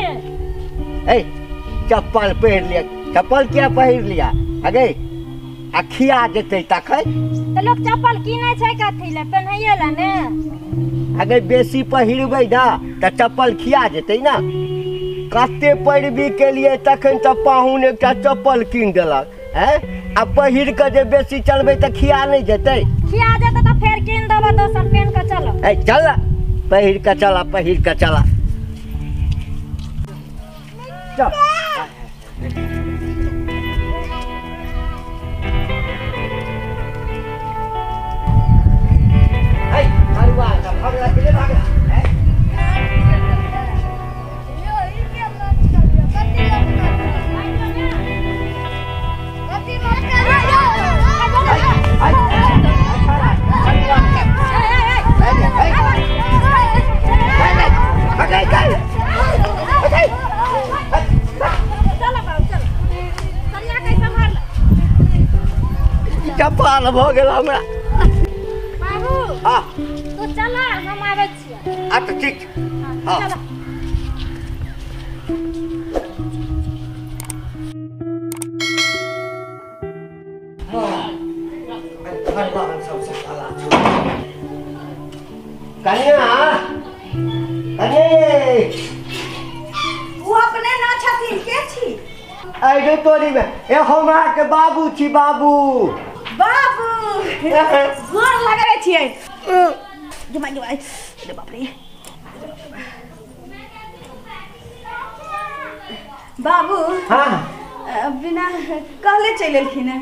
है। ए चप्पल पहिर लिया, चप्पल किया पहिर लिया अगे आ खिया जेतै तखन। त लोक चप्पल किनै छै कथी ले, पेन्हैये ले ने। अगर बेसी पहिरबै ना त चप्पल खिया जेतै ना। कते पैरवी के लिए तखन त पाहुन एकटा चप्पल कीन देलक हैं, आ पहिर के जे बेसी चलबै त खिया नहीं जेतै। खिया जेतै त फेर कीन देबै दोसर, पेन के चलो। ए चल पहिर के चला, पहिर के चला चल। चप्पल भ गेल हमरा। बाबू हां तू चला, हम आबै छियै। अच्छा ठीक। हां चला। भगवान सबसे काला कन्या, कन्या वो अपने ना छथिन के छी? अरे तोरी में ए हमरा के बाबू छी। बाबू बाबू गोर लगै छियै। जुमाई जुमाई, अरे बाप रे। बाबू हाँ बिना कहले चलि एलखिन हैं।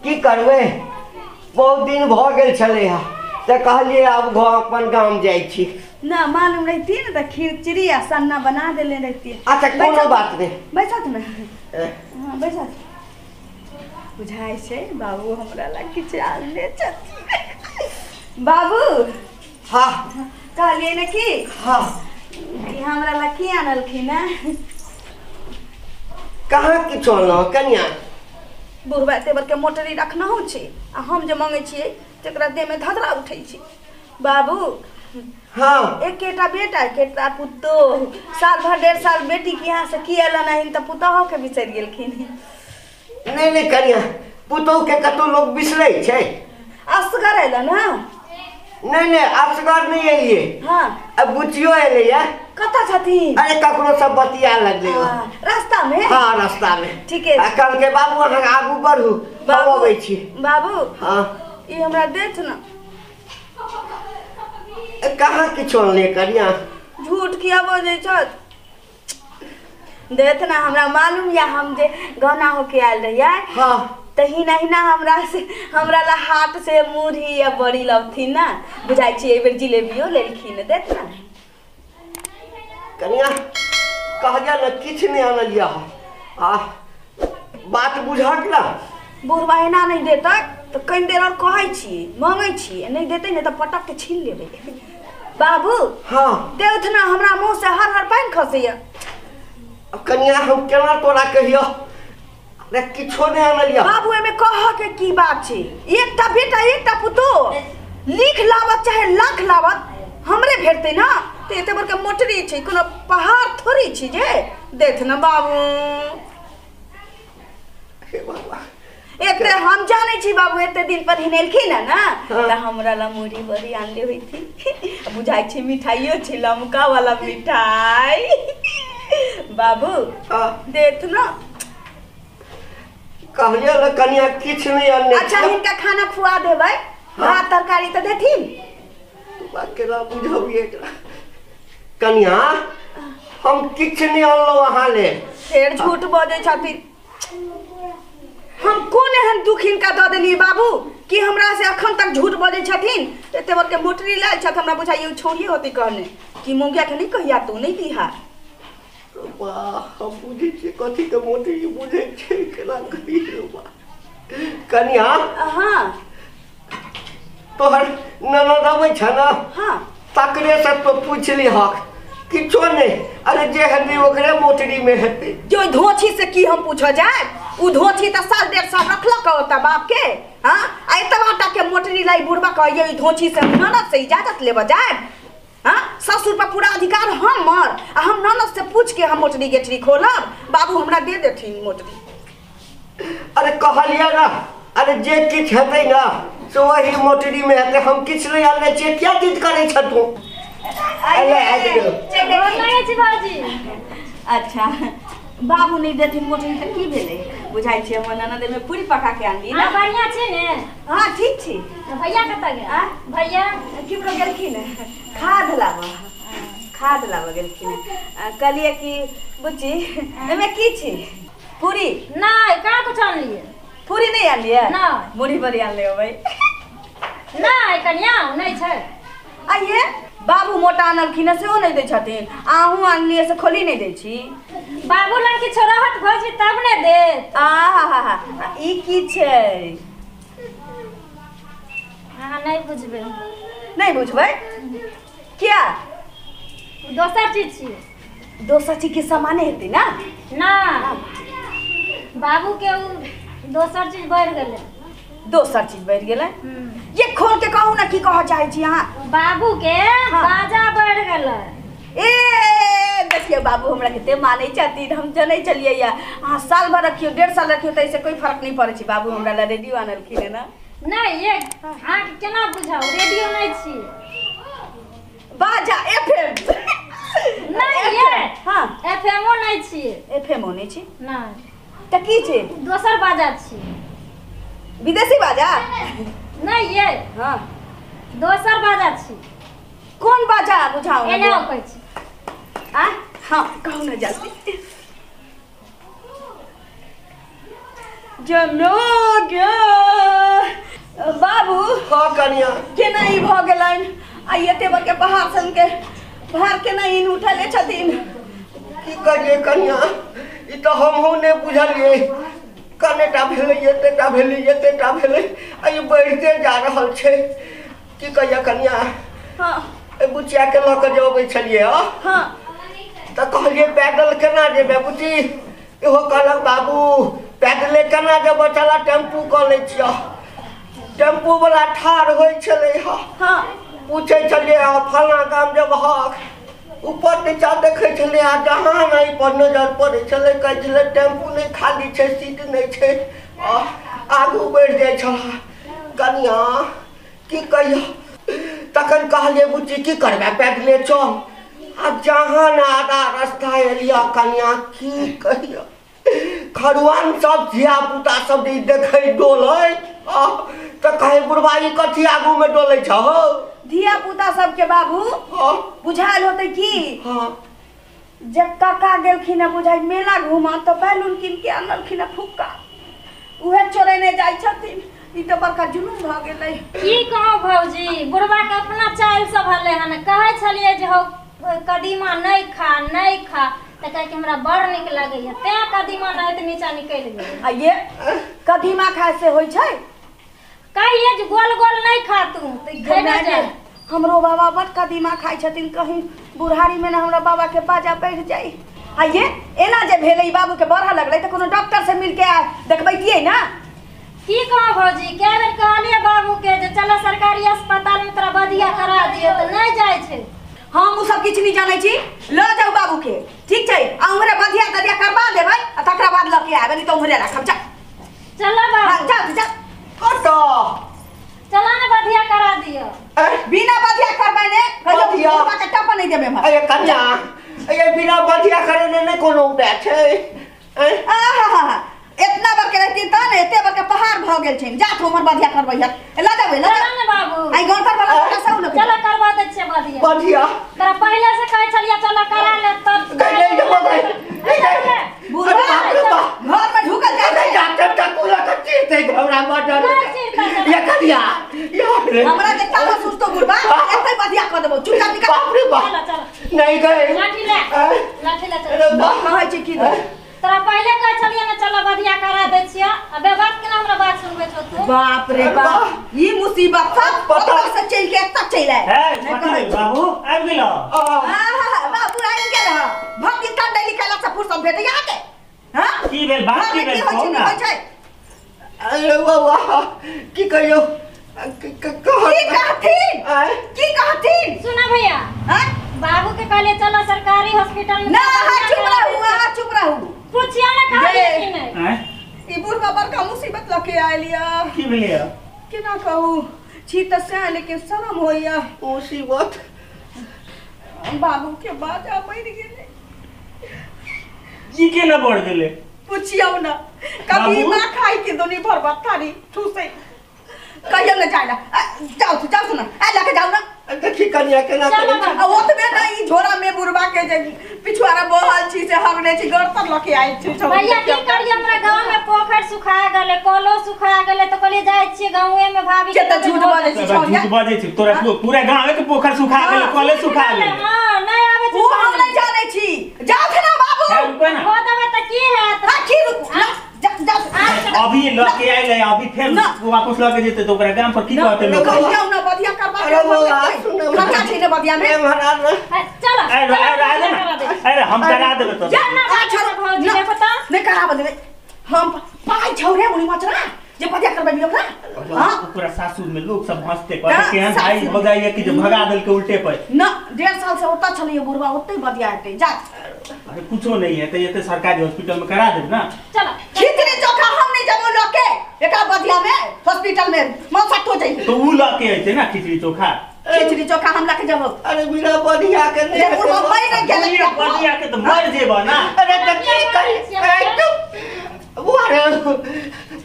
की करबै, बहुत दिन भ गेल छलै हँ तऽ कहलियै आब घर अपन गाम जाइ छी। ना मालूम रहती ने तऽ खिचड़ी आ सन्ना बना देले रहती। अच्छा कोनो बात नहीं, बैसत ने। हाँ बैसत। बुझाइ छै बाबू हमरा लग किछु आनने छथिन। बाबू हाँ कहलियै ने कि हाँ कि हमरा लग की आनलखिन हैं? कहाँ किछु अनलहुँ कनिया? बुढ़बा एते बड़के मोटरी रखनहु छै आ हम जे मंगै छियै तकरा देहमे धधरा उठै छै। बाबू हाँ एकेटा बेटा एकेटा पुतोह, साल भर 1.5 साल बेटी के यहाँ से की एलन हन तऽ पुतोहो के बिसरि गेलखिन। नहीं नहीं कनिया, पुतोह के कतौ लोग बिसरै छै? असगर एलन हँ? नहीं नहीं असगर नहीं एलियै। हाँ अब बुचियो एलै। कतऽ छथिन? अरे ककरो सब बतिया लगलै रास्ता में। हाँ रास्ता में। ठीक है। कल के बाबू अहाँ आगू बढ़ू, हम अबै छी। बाबू हाँ ई हमरा देत ना। कहाँ किछु अनलियै कनिया? झूठ किया बजै छथि? देत ना, हमरा मालूम या हम जे गहना होके आयल रहियै। हाँ तऽ हिना हिना हमरा से हमरा ला हाथ से मुरही या बड़ी लबथिन ना, बुझाइ छी एहि बेर जिलेबियो लेलखिन। देत ना कनिया, कहलियै ने किछु नहि आनलियै। आ बात बुझहक ना। बुढ़बा एना नहि देतै तऽ कनि देर और कहै छियै, मंगै छियै, नहि देतै ने तऽ पटक के छीन लेबै। बाबू हाँ देथ ना, हमरा मुँह से हर हर पानि खसैया। कनिया हम केना तोरा कहियो, अरे किछो नहि आनलियै। बाबू एहिमे कहऽ के की बात छै? एकटा बेटा एकटा पुतोह, लिख लाबत चाहे लाख लाबत हमरे भेटतै ना। तऽ एते बड़का मोटरी छै, कोनो पहाड़ थोड़ी छै जे देथ ना बाबू। हे बाबा एते हम जानै छी बाबू, एते दिन पर हिनेलखिन है ना तऽ हमरा ला मुरही बड़ी आनले होइथिन। बुझाइ छै मिठाइयो छै, लमका वाला मिठाई। बाबू देथ ना। कहलियै ने कनिया किछु नहि आनने। अच्छा हिनका खाना खुआ देबै, भात तरकारी तऽ देथिन। बात केना बुझबियै एकरा? कनिया हम किछु नहि अनलहुँ अहाँ ले। फेर झूठ बजै छथिन। हम कोन एहन दुख हिनका दऽ देलियै बाबू कि हमरा से अखन तक झूठ बजै छथिन? एते बड़के मोटरी लायल छथि, हमरा बुझाइए छौड़िए होतै कहने कि मौगिया के नहीं कहिया तू नहीं दीहा। वाह हम बुझै छियै कथी के मोटरी बुझै छियै, केना कहियै बा। कनिया हाँ तोहर ननद अबै छ ना? हाँ तकरे से तो पूछ लिहक, किछो नहीं। अरे जे हेतै ओकरे मोटरी में हेतै। जो धोछी से की हम पूछऽ जाए? उ धोछी तऽ साल 1.5 साल रखलक ओतऽ बाप के। हाँ आ एतबा टा के मोटरी लाई बुढ़बा कहैए धोछी से ननद से इजाजत लेबऽ जाए। हाँ ससुर पर पूरा अधिकार हमर आ हम ननद से पूछ के हम मोटरी गेठरी खोलब। बाबू हमरा दे देथिन मोटरी। अरे कहलियै ना, अरे जे किछु हेतै ना से वही मोटरी में हेतै, हम किछु नहि आनने छियै, किया जिद करै छ तू? अच्छा बाबू नहीं देथिन मोटरी तऽ की भेलै? बुझाइ छै हमर ननद एहिमे पूरी पका के आनली ना। बढ़िया छै ने? हां ठीक छी। भैया कतऽ गेल? आ भैया केकरो गेलखिन खाद लाबऽ, खाद लाबऽ गेलखिन। कहलियै कि बुच्ची एहिमे की छै? पूरी नहि, कहाँ कुछ आनलियै? पूरी नहि आनलियै? नहि। मुरही बड़ी आनले होबै? नहि कनिया नहि छै। आइये बाबू मोटा आनलखिन सेहो नहि दै छथिन, अहूँ आनलियै से खोली नहि दै छी। बाबू लग किछो रहत भौजी तब ने देत। आ हा हा हा, ई की छै? अहाँ नहि बुझबै। नहि बुझबै किया? दोसर चीज छियै। दोसर चीज के सामाने हेतै ना? ना बाबू के उ दोसर चीज बढ़ि गेलै। दोसर चीज बढ़ि गेलै? ये खोल के कहू ना की कहऽ चाहै छी अहाँ? बाबू के बाजा बढ़ि गेलै। ए देखियौ बाबू हमरा कते मानै छथिन, हम जनै छलियै या अहाँ साल भर रखियौ 1.5 साल रखियौ तऽ एहिसँ कोइ फर्क नहि पड़ै छै। बाबू हमरा लए रेडियो आनलखिन है ना। नहि ये अहाँके केना बुझाउ, रेडियो नहि छी, बाजा एफएम। नहि ये हाँ एफएमओ नहि छी। एफएमओ नहि छी? नहि। तऽ की छै? दोसर बाजा छी। विदेशी बाजा? नहीं ये हाँ दोसर बाजा छी। कोन बाजा बुझाउ? एना कहै छी। आ हाँ कहू ना जल्दी। जनो गे बाबू। हाँ कनिया केना ई भऽ गेलनि? आ एते बड़के पहाड़ सन के भार केना ई उठले छथिन? की करियै कनिया, ई तऽ हमहूँ नहि बुझलियै। कनेटा भेलै, एतेटा भेलै, एतेटा भेलै, आ ई बढ़िते जा रहल छै। की कहियै कनिया? हाँ एहि बुचियाके लऽ कऽ जे अबै छलियै हाँ तऽ कहलियै पैदल केना जेबै बुची? इहो कहलक बाबू पैदले केना जेबै, चला टेम्पू कऽ लै छियह। टेम्पूवला ठाढ़ होइ छलै हँ, पूछै छलियै हँ फलाँ गाम जेबहक? ऊपर नीचा देखै छलै आ जहाँ नहि पर नजर पड़ै छलै कहै छलै टेम्पू नहि खाली छै, सीट नहि छै, आगू बढ़ि जाइ छल। कनिया की कहियौ, तखन कहलियै बुच्ची की करबै पैदले चल। आ जहाँ ने आधा रास्ता एलियै कनिया की कहियौ, खरुआन सब धिया पुता सब जे देखै डोलै तऽ कहै बुढ़बा ई कथी आगूमे डोलै छौ? धिया पुता सबके बाबू बुझायल होतै की हाँ जे काका गेलखिन है बुझाइ मेला घूमा तऽ बैलून कीन के आनलखिन है फुक्का, उहे चोरेने जाइ छथिन। ई तऽ बड़का जुलुम भऽ गेलै। की कहू भौजी, बुढ़बा के अपना चालि सब हलै हन। कहै छलियै जे हौ कदीमा नहि खा नहि खा, तऽ कहै कि हमरा बड़ नीक लगैया, तें कदीमा नहि नीचा निकलि गेल। आ ये कदीमा खाय से होइ छै? कहिए जे गोल गोल नहि खा तू तऽ खैबे जा। हमरो बाबा बड़ कदीमा खाइ छथिन, कहीं बुढ़ारी में ना हमरा बाबा के बाजा बढ़ि जाइ। आ ये एना जे भेलै बाबू के बढ़ऽ लगलै तऽ कोनो डॉक्टर से मिलके देखबैतियै ना। की कहू भौजी, कए बेर कहलियै बाबू के जे चलो सरकारी अस्पताल में तोरा बधिया करा दियौ, तऽ नहि जाइ छै। हम ओ सब किछु नहि जानै छी, लऽ जाउ बाबू के, ठीक छै? आ उम्हरे बधिया तधिया करबा देबै आ तकरा बाद लऽ के आयब, नहि तऽ उम्हरे राखब। जा चलो बाबू, जाउ जाउ। कतऽ? चला ना बधिया करा दियौ। बिना बधिया करबेने कहियो बुढ़बा के टप नहि देबै हम। अरे कन्या, अरे बिना बधिया करेने नहि कोनो उपाय छै। आहा इतना बड़के रहथिन तऽ ने एते बड़के पहाड़ भऽ गेल छै। जा तू हमर बधिया करबै हत, लऽ जेबै लऽ चला ने बाबू। आई गौर वाला लड़का सब लोग चला करवा दै छियै बधिया। बधिया तोरा पहिले से कहै छलियै चला करा ले तब नहीं जेबै। बुढ़बा घर में ढुकल जाइ छै। डॉक्टर टकुला के चीरतै हमरा मर्डर। ये कनिया यार हमरा के ताला सुस्तो बुढ़बा एते बधिया कऽ देबौ, चुपचाप निकल। बाप रे बाप, चला चला नहीं गए लाठी ले, लाठी ले चल। कहै छै की तोरा पहिले कहै छलियै ने चला बधिया करा दै छियै, आ बेबात केना हमरा बात सुनबै छौ तू? बाप रे बाप, ई मुसीबत सब पता से चलि के एतऽ चलि आयल। हे कथी बाबू आबि गेल? आहा बाबू आबि गेल हँ। भक्ति कंडली कैला से फुर्सत भेटै अहाँके? हाँ की भेल बात, की भेल कहू ना। अरे बाबा की कहियौ, की कहथिन, की कहथिन? सुना भैया, हाँ बाबू के कहले चलो सरकारी हॉस्पिटल में। ना हां चुप रहू, हां चुप रहू। पूछिया ना कहलिए कि नहीं? हैं ई बुढ़वा बड़का मुसीबत लके आइलिया। की भेलिया? केना कहू छी त से, लेकिन शरम होइया। मुसीबत बाबू के बाजा मर गेलै। ई केना बढ़ गेलै? पूछियौ ना, कभी ना खाई के दुनी भर बत्तारी ठूसे कहियो ना जाइला। जाओ तू, जाओ ना, आ लके जाओ ना। देखी कनिया केना करै छै। आ ओतबे ना ई झोरा में बुढ़वा के जे पिछुआरा बहल छी से हगने छी, गड़तर लके आइल छी। भैया की करिए, हमरा गांव में पोखर सुखा गेलै, कलो सुखा गेलै, त कहलिए जाय छी गांवे में भाभी के। त झूठ बाजै छी छौड़िया, झूठ बाजै छी तोरा। पूरा गांव के पोखर सुखा गेलै, कले सुखा गेलै। हां नहीं आबै छै उ, हम नहीं जानै छी। जाओ ना बाबू, हो देबै त की हैत? हां की रुक ना, जा जा। अभी लके आइल है, अभी फेर वापस लके जेते त ओकरा गाम पर की कहते लोग? कहियौ ना बधिया करबा अरे बाबा खर्चा छै ने बधिया में। चलो अरे अरे अरे हम करा देबे तो। जा ना भौजी देखो त नहीं कराब देबे हम। पाई छौ रे मुनी मचरा जे बधिया करबे ओकरा। हां ओकरा सासुर में लोग सब हंसते, कहते केहन भाई हो जाइए कि जे भगा देल के उल्टे पर ना। 1.5 साल से ओता छलिए बुढ़वा, ओते बधिया हेतै। जा अरे कुछो नहीं है त एते सरकारी हॉस्पिटल में करा देब ना। चलो खिचड़ी चोखा हम नहीं जबो लके एकरा बधिया में हॉस्पिटल में मन सट हो जाई तो उ लके आइते ना खिचड़ी चोखा। खिचड़ी चोखा हम लके जबो। अरे बिना बधिया के नहीं, बुढ़वा मर नहीं गेलै। बधिया के त मर जेबो ना। अरे त की करी बुआ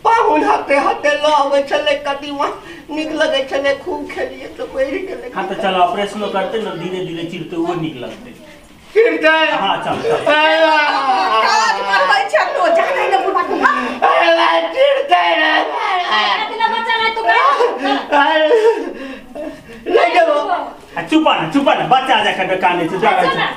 पाहुन हते हते ल आबै छलै, कदीमा नीक लगै छलै, खूब खेलिए त बढ़ि गेलै। हां त चल ऑपरेशनो करते न, धीरे धीरे चिरते वो नीक लगते। चिरते हां चल चल काज करबै छै तो जा नहीं न बुढ़वा के। अरे चिरते रे अतला बच्चा नहीं तू कर नहीं जबो। चुपा ना, चुपा ना, बच्चा जा कर काने छै, जा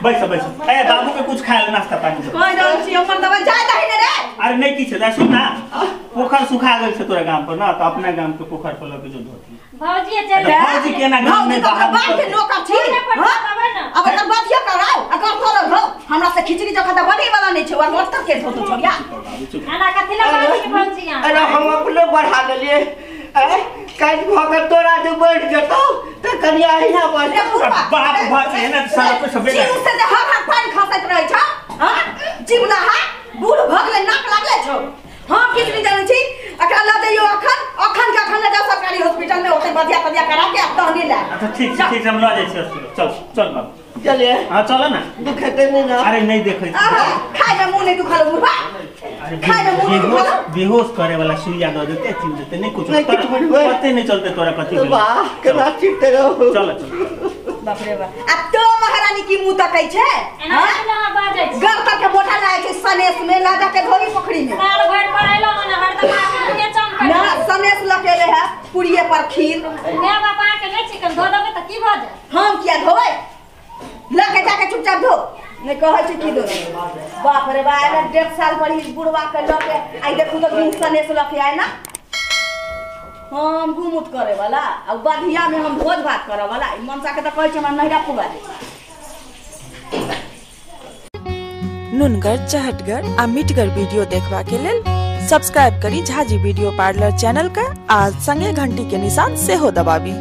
बैस बैस। ए बाबू के कुछ खाए नाश्ता पानी कोई रहल छी हमर दवा जाय दही ने रे। अरे नहीं की छै जा सुन ना, पोखर सुखा गेल छै तोरा गाम पर ना, त अपना गाम के पोखर पर लके जो धोती। भौजी चल भौजी केना गाम में बाहर बाप के नौकर छी। अब एकर बधिया कराओ अगर तोरा धो हमरा से खिचड़ी चोखा त बने वाला नहीं छै, और मोटर के धोतो छोड़िया। एना कथि ला बाजी भौजी? अरे हम अपने बढ़ा देलिए। ए काज भग तोरा जे बढ़ जतो त कनिया हिना बढ़। बाप भग है ना सारा कुछ सबे जीव से जे हर हर पानी खसैत रहै छ। हां जीवला हा बूढ़ भगले नाक लागले छौ। हम किछ नहीं जानै छी, एकरा ल जइयो अखन अखन के अखन ल जाओ सरकारी हॉस्पिटल में, ओते बधिया तधिया करा के आ तहनी ले। अच्छा ठीक छै ठीक छै, हम ल जाइ छी हॉस्पिटल। चल चल बाबू चलिए। हां चल ना, दुखेते नहीं ना। अरे नहीं देखै खाय में मुंह नहीं दुखालो बुढ़वा, खाय में मुंह नहीं दुखालो। बेहोश करे वाला सुइया the देते, चीज देते नहीं कुछ पते नहीं चलते तोरा कथि भेल। वाह केना चिरते रहो। चल चल बाप रे बाप। आ तो महारानी की मुंह तकै छै? एना केना बाजै छै? घर तक के मोटा लाए छै सनेस में ला जा के धोई पोखरी में। साल भर पढ़ैलो न हरदम आके चमकै ना सनेस लकेले है पुड़िए पर खीर। माय बाप अहाँ के नहि चिकन धो देबै त की भ जाय? हम किया धोबै? लके जाके चुपचाप धो, नहीं कहै छै की धो। बाप रे बाप, एना 1.5 साल पर ही बुढ़वा के लके आई देखू त मुंह सनेस लके आए ना। हम गुमुत करे वाला आ बधिया में हम भोज भात करे वाला। ई मनसा के त कहै छै हमरा नहिरा पुगा दे। नुनगर चहटगर आ मिठगर वीडियो देखबा के लेल सब्सक्राइब करी झाजी वीडियो पार्लर चैनल के आ संगे घंटी के निशान सेहो दबाबी।